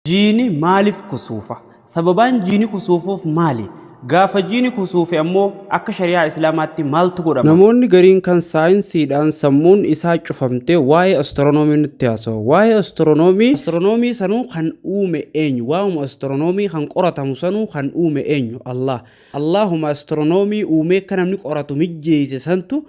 Jiini maaliif kusuufa? Sababaan jiini kusuufuuf maali? Gaafa jiini kusuufe ammoo akka shari'aa Islaamaatti maaltu godhama? Namoonni gariin kan saayinsiidhaan sammuun isaa cufamte waa'ee astiroonoomii nutti haasawu. Waa'ee astiroonoomii astiroonoomii sanuu kan uume eenyu? Waa'uma astiroonoomii kan qoratamu sanuu kan uume eenyu? Allah. Allahuma astiroonoomii uumee akka namni qoratu mijjeesse santu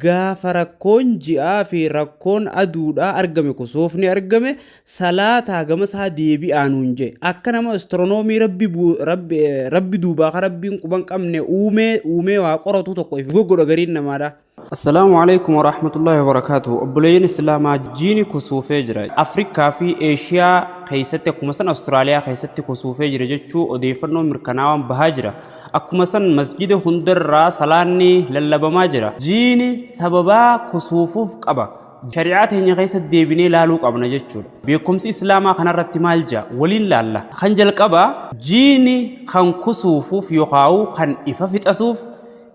gaafa rakkoon ji'aa fi rakkoon aduudhaa argame, kusuufni argame, salaataa gama isaa deebi'aa nuun jee. Akka nama astiroonoomii rabbi rabbi rabbi duubaa ka rabbiin quban qabne uumee uumee waa qoratu tokko if goggodha gariin namaadha. Assalaamu alaikum warahmatullahi wabarakaatuh. Obboleeyyan Islaamaa, jiini kusuufee jira. Afrikaa fi Eeshiyaa keessatti, akkuma san Awustiraaliyaa keessatti kusuufee jira jechuu odeeffannoo mirkanaawaan bahaa jira. Akkuma san masjida hundarraa salaanni lallabamaa jira. Jiini sababaa kusuufuuf qaba. Shari'aa teenya keessa deebinee laaluu qabna jechuudha. Beekumsi Islaamaa kanarratti maal jaa? Waliin laalla. Kan jalqabaa, jiini kan kusuufuuf yookaan kan ifa fixatuuf,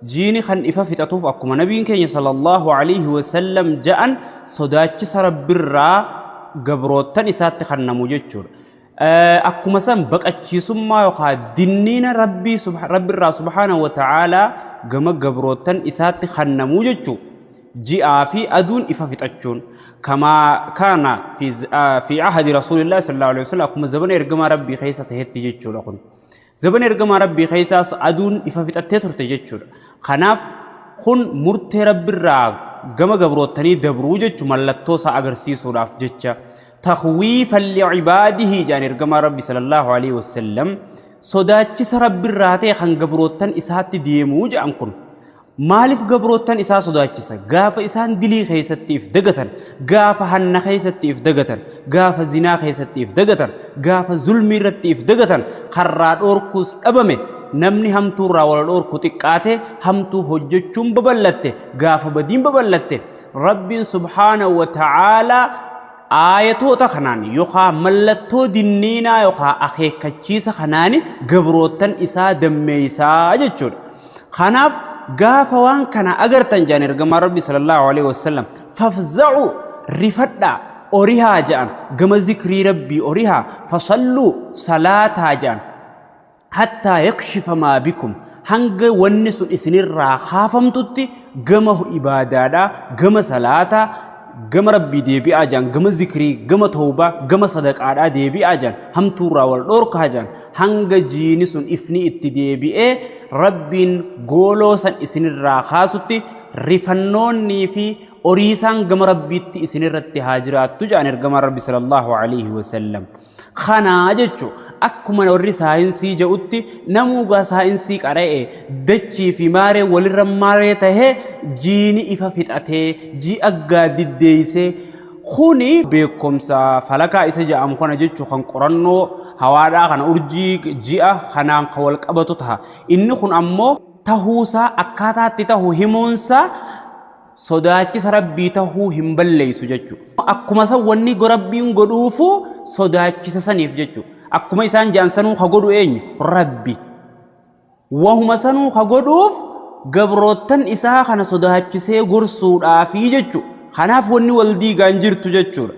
jiini kan ifa fixatuuf, akkuma nabiin keenya sallallahu alaihi wasallam ja'an, sodaachisa rabbirraa gabroottan isaatti kennamu jechuudha. Akkuma san baqachiisummaa yookaan dinniina rabbii rabbirraa subhaanahu wa ta'aalaa gama gabroottan isaatti kennamu jechuudha. Ji'aa fi aduun ifa fixachuun kamaa kaana fi ahadi rasuulillah sallallahu alaihi wasallam, akkuma zabana ergamaa rabbii keessa tahetti jechuudha kun. Zabana ergamaa rabbii keessaas aduun ifa fixattee turte jechuudha. Kanaaf kun murtee rabbirraa gama gabroottanii dabruu jechu mallattoo isaa agarsiisuudhaaf jecha, takhwiifan licibaadihi jedhan ergamaa rabbi sallallahu alaihi wasallam, sodaachisa rabbirraa ta'e kan gabroottan isaatti deemuu jedhan. Kun maaliif gabroottan isaa sodaachisa? Gaafa isaan dilii keessatti if dagatan, gaafa hanna keessatti if dagatan, gaafa zinaa keessatti if dagatan, gaafa zulmii irratti if dagatan, karraa dhoorkuus dhabame, namni hamtuurraa wal dhoorku xiqqaate, hamtuu hojjechuun babal'atte, gaafa badiin babal'atte, rabbiin subhaanahu wa ta'aalaa aayatoota kanaan yookaan mallattoo dinniinaa yookaan akeekkachiisa kanaan gabroottan isaa dammeeysaa jechuudha. Kanaaf gaafa waan kana agartan jedhan ergamaa Rabbi sallallahu alaihi wasallam, fafza'u, rifadhaa, orihaa jedhan, gama zikrii Rabbii orihaa, fasalluu, salaataa jedhan, hattaa yakshifa maa bikum, hanga wanni sun isinirraa kaafamtutti gama ibaadaadhaa, gama salaataa, gama rabbii deebi'aa jedhan, gama zikrii, gama tawbaa, gama sadaqaadhaa deebi'aa jedhan, hamtuurraa wal dhoorkaa jedhan, hanga jiini sun ifni itti deebi'ee rabbiin gooloo san isinirraa kaasutti rifannoonnii fi oriisaan gama rabbiitti isinirratti haa jiraattu jedhan ergamaan rabbi sallallahu alaihi wasallam. Kanaa jechuun akkuma warri saayinsii jedhutti, namuugaa saayinsii qara'e, dachii fi maaree walirra maaree tahee jiini ifa fixatee ji'a gaaddiddeessee, kuni beekumsa falakaa isa jedhamu kana jechuu, kan qorannoo hawaadhaa kana, urjii ji'a kanaan kan wal qabatu taha. Inni kun ammoo tahuusaa, akkaataatti tahu himuunsaa sodaachisa rabbii tahuu hin balleessu jechuudha. Akkuma san wanni rabbiin godhuufu sodaachisa saniif jechuudha. Akkuma isaan ja'an sanuu ka godhu eenyu? Rabbi. Wahuma sanuu ka godhuuf gabroottan isaa kana sodaachisee gorsuudhaafii jechuudha. Kanaaf wanni wal diigaan jirtu jechuudha.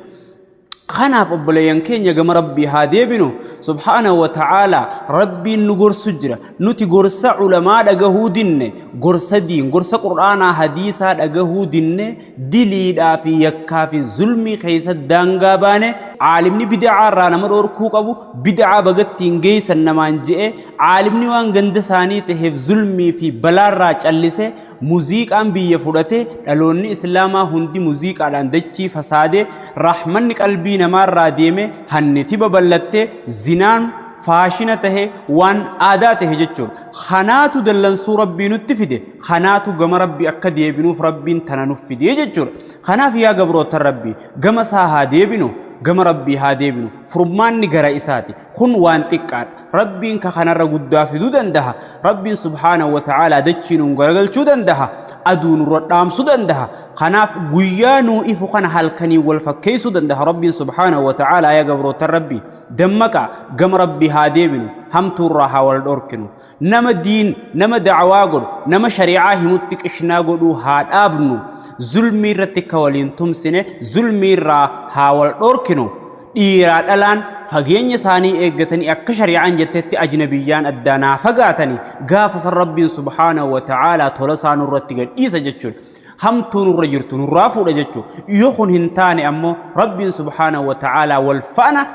Kanaaf obboleeyyan keenya, gama rabbii haa deebinu subhaanahu wa ta'aalaa. Rabbiin nu gorsu jira. Nuti gorsa ulamaa dhagahuu dinne, gorsa diin, gorsa qur'aanaa hadiisaa dhagahuu dinne, diliidhaa fi yakkaa fi zulmii keessa daangaa baane. Caalimni bid'aa irraa nama dhoorkuu qabu bid'aa bagattiin geessan namaan je'e, caalimni waan ganda isaanii taheef zulmii fi balaarraa callise. Muziiqaan biyya fudhate, dhaloonni islaamaa hundi muziiqaadhaan dachii fasaade, rahmanni qalbii namaarraa deeme, hanniti babal'atte, zinaan faashina tahe, waan aadaa tahe jechuudha. Kanaatu dallansuu rabbii nutti fide, kanaatu gama rabbii akka deebinuuf rabbiin tana nuuf fide jechuudha. Kanaaf yaa gabroottan rabbii, gama isaa haa deebinu, gama rabbii haa deebinu, furmaanni gara isaati. Kun waan xiqqaadha. Rabbiin ka kanarra guddaa fiduu dandaha. Rabbiin subhaanahu wa ta'aalaa dachii nuun garagalchuu dandaha, aduu nurra dhaamsuu dandaha. Kanaaf guyyaa nuu ifu kana halkanii wal fakkeessuu dandaha rabbiin subhaanahu wa ta'aalaa. Yaa gabroottan rabbii, dammaqaa, gama rabbii haa deebinu, hamtuurraa haa wal dhorkinu. Nama diin, nama da'awaa godhu, nama shari'aa himutti qishnaa godhuu haa dhaabnu. Zulmii irratti akka waliin tumsine zulmii irraa haa wal dhorkinu. Dhiiraa dhalaan Fageenya isaanii eeggatanii akka shari'aan jettetti ajnabiyyaan addaanaa fagaatanii gaafa san Rabbiin subhaanahu wa ta'aalaa tola isaa nurratti gadhiisa jechuudha. Hamtuu nurra jirtu nurraa fuudha jechuudha. Yoo kun hin taane ammoo Rabbiin subhaanahu wa ta'aalaa wal faana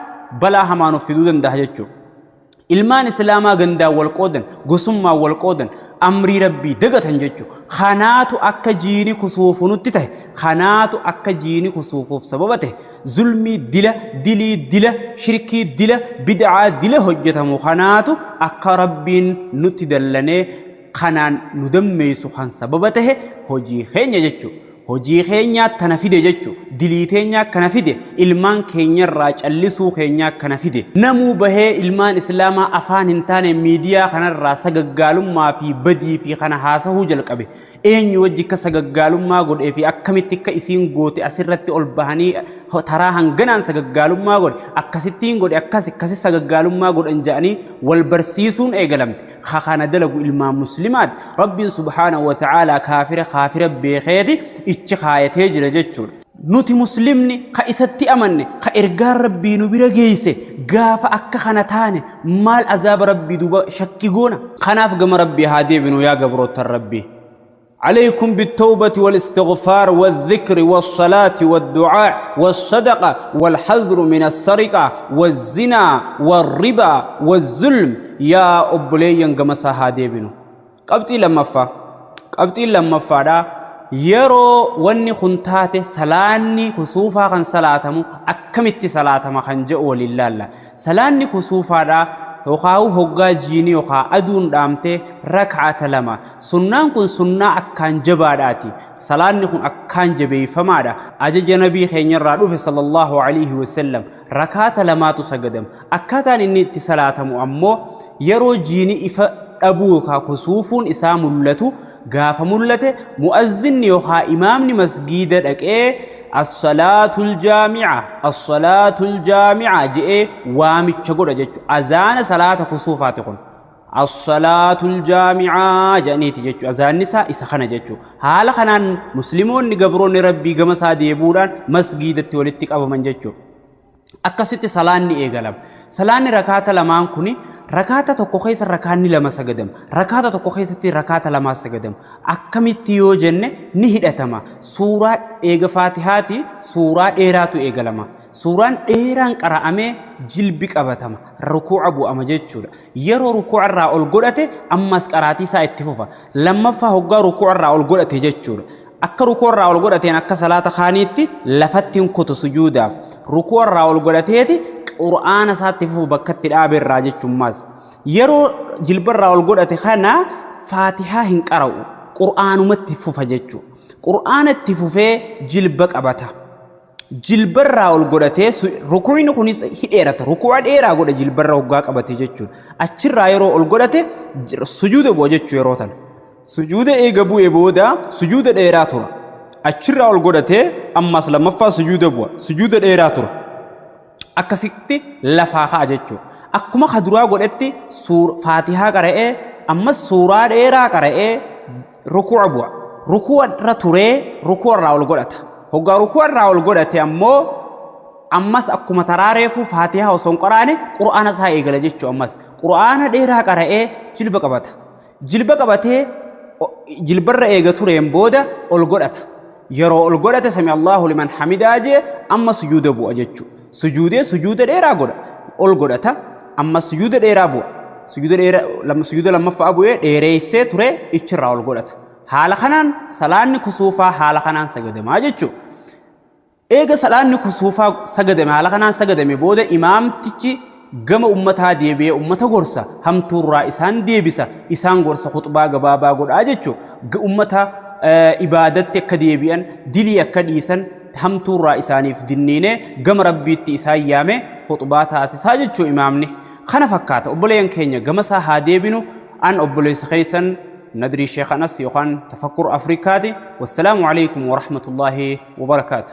balaa hamaa nuuf fiduu danda'a jechuudha. Ilmaan Islaamaa gandaan wal qoodan, gosummaan wal qoodan, amrii Rabbii dagatan jechuudha. Kanaatu akka jiini kusuufu nutti tahe, kanaatu akka jiini kusuufuuf sababa tahe. Zulmii dila, dilii dila, shirkii dila, bid'aa dila hojjetamu kanaatu akka Rabbiin nutti dallanee kanaan nu dammeessu kan sababa tahe hojii keenya jechuudha. Hojii keenyaa tana fide jechuudha. Dilii teenyaa kana fide. Ilmaan keenyarraa callisuu keenyaa kana fide. Namuu bahee ilmaan Islaamaa afaan hin taane miidiyaa kanarraa sagaggaalummaa fi badii fi kana haasahuu jalqabe. Eenyu wajji akka sagaggaalummaa godhee fi akkamitti akka isiin goote asirratti ol bahanii taraa hanganaan sagaggaalummaa godhe, akkasittiin godhe, akkas akkasi sagaggaalummaa godhan jedhanii wal barsiisuun eegalamte. Kana dalagu ilmaan muslimaati. Rabbiin subhaanahu wa ta'aalaa kaafira kaafira beekeeti ichi kaayatee jira jechuudha. Nuti muslimni ka isatti amanne, ka ergaan Rabbii nu bira geesse, gaafa akka kana taane maal azaaba Rabbii duuba shakki goona? Kanaaf gama Rabbii haa deebinu yaa gabroottan Rabbii. عليكم بالتوبة والاستغفار والذكر والصلاة والدعاء والصدقة والحذر من السرقة والزنا والربا والظلم. يا أبليين قمسا هاديبنو. قبطي لما فا قبطي لما فا yeroo wanni kun taate salaanni kusuufaa kan salaatamu akkamitti salaatama kan jedhu waliin laalla. Salaanni kusuufaadha yookaan hoggaa jiinii yookaan aduun dhaamtee rak'ata lama. Sunnaan kun sunnaa akkaan jabaadhaati. Salaanni kun akkaan jabeeffamaadha. Ajaja nabii keenyarraa dhufe sallallahu alaihi wasallam rakaata lamaatu sagadama. Akkaataan inni itti salaatamu ammoo yeroo jiini ifa dhabuu yookaan kusuufuun isaa mul'atu, gaafa mul'ate mu'azzinni yookaan imaamni masgiida dhaqee as-salaatul jaami'a, as-salaatul jaami'a je'ee waamicha godha jechuudha. Azaana salaata kusuufaati kun. As-salaatul jaami'a jedhaniiti jechuudha. Azaanni isaa isa kana jechuudha. Haala kanaan musliimoonni gabroonni Rabbii gama isaa deebi'uudhaan masgiidatti walitti qabaman jechuudha. Akkasitti salaanni eegalama. Salaanni rakaata lamaan kuni rakaata tokko keessa rakaanni lama sagadama. Rakaata tokko keessatti rakaata lamaa sagadama. Akkamitti yoo jenne ni hidhatama. Suuraa eega Faatihaati suuraa dheeraatu eegalama. Suuraan dheeraan qara'amee jilbi qabatama. Rukuu'a bu'ama jechuudha. Yeroo rukuu'a irraa ol godhate ammas qaraatii isaa itti fufa. Lammaffaa hoggaa rukuu'a irraa ol godhate jechuudha. Akka rukuu irraa ol godhateen akka salaata kaaniitti lafatti hin kutu sujuudaaf. Rukuu irraa ol godhateeti qur'aana isaatti fufu bakka itti dhaabe irraa jechuummaas. Yeroo jilba irraa ol godhate kana Faatihaa hin qara'u. Qur'aanumatti fufa jechuudha. Qur'aana itti fufee jilba qabata. Jilba irraa ol godhatee rukuuni kunis hidheerata. Ruku'a dheeraa godha jilba irra hoggaa qabate jechuudha. Achirraa yeroo ol godhate sujuuda bu'a jechuudha yeroo tana. Sujuuda eega bu'e booda sujuuda dheeraa tura. Achirraa ol godhatee ammas lammaffaa sujuuda bu'a. Sujuuda dheeraa tura. Akkasitti lafaa ka'a jechuudha. Akkuma ka duraa godhetti Faatihaa qara'ee ammas suuraa dheeraa qara'ee ruku'a bu'a. Ruku'a irra turee ruku'a irraa ol godhata. Hoggaa ruku'a irraa ol godhate ammoo ammas akkuma taraa reefuu Faatihaa osoo hin qaraane qur'aana isaa eegala jechuudha ammas. Qur'aana dheeraa qara'ee jilba qabata. Jilba qabatee jilbarra eega tureen booda ol godhata. Yeroo ol godhate sami Allahu liman hamidaa jee amma sujuuda bu'a jechuudha. Sujuudee sujuuda dheeraa godha. Ol godhata amma sujuuda dheeraa bu'a. Sujuuda dheeraa sujuuda lammaffaa bu'ee dheereessee ture ichirraa ol godhata. Haala kanaan salaanni kusuufaa haala kanaan sagadamaa jechuudha. Eega salaanni kusuufaa sagadame haala kanaan sagadame booda imaamtichi gama ummataa deebi'ee ummata gorsa, hamtuurraa isaan deebisa, isaan gorsa, khuxbaa gabaabaa godhaa jechuudha. Ummata ibaadatti akka deebi'an, dilii akka dhiisan, hamtuurraa isaaniif dinniinee gama Rabbiitti isaan yaame khuxbaa taasisaa jechuudha imaamni. Kana fakkaata obboleeyyan keenya, gama isaa haa deebinu. An obboleessa keessan Nadrii Sheekh Anas yookaan Tafakkur Afrikaati. Wassalaamu alaikum warahmatullaahi wabarakaatu.